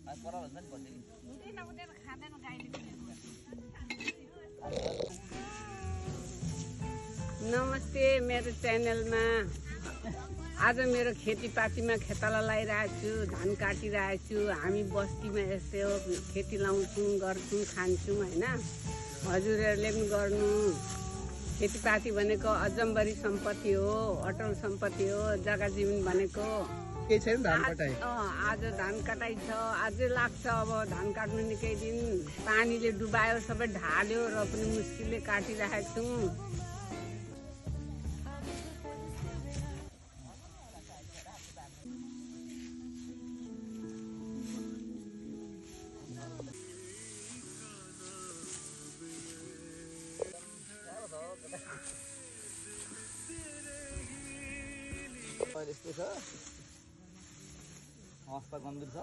नमस्ते मेरो च्यानलमा आज मेरो खेतीपातीमा खेताला लगाइरहेको छु, धान काटिरहेको छु। हामी बस्तीमा यस्तै हो, खेती लाउँछौँ, गर्छौँ, खान्छौँ हैन। हजुरहरूले पनि गर्नु। खेतीपाती भनेको अजम्बरी सम्पत्ति हो, अटल सम्पत्ति हो। जग्गा जमिन भनेको के छैन धान कटाइ। आज धान कटाइ छ, अझै लाग्छ। अब धान काट्नु निकै दिन पानीले डुबायो, सबै ढाल्यो र पनि मुस्किलले काटिरहेको छौँ। यस्तो छ, हस्ता गम्भीर छ।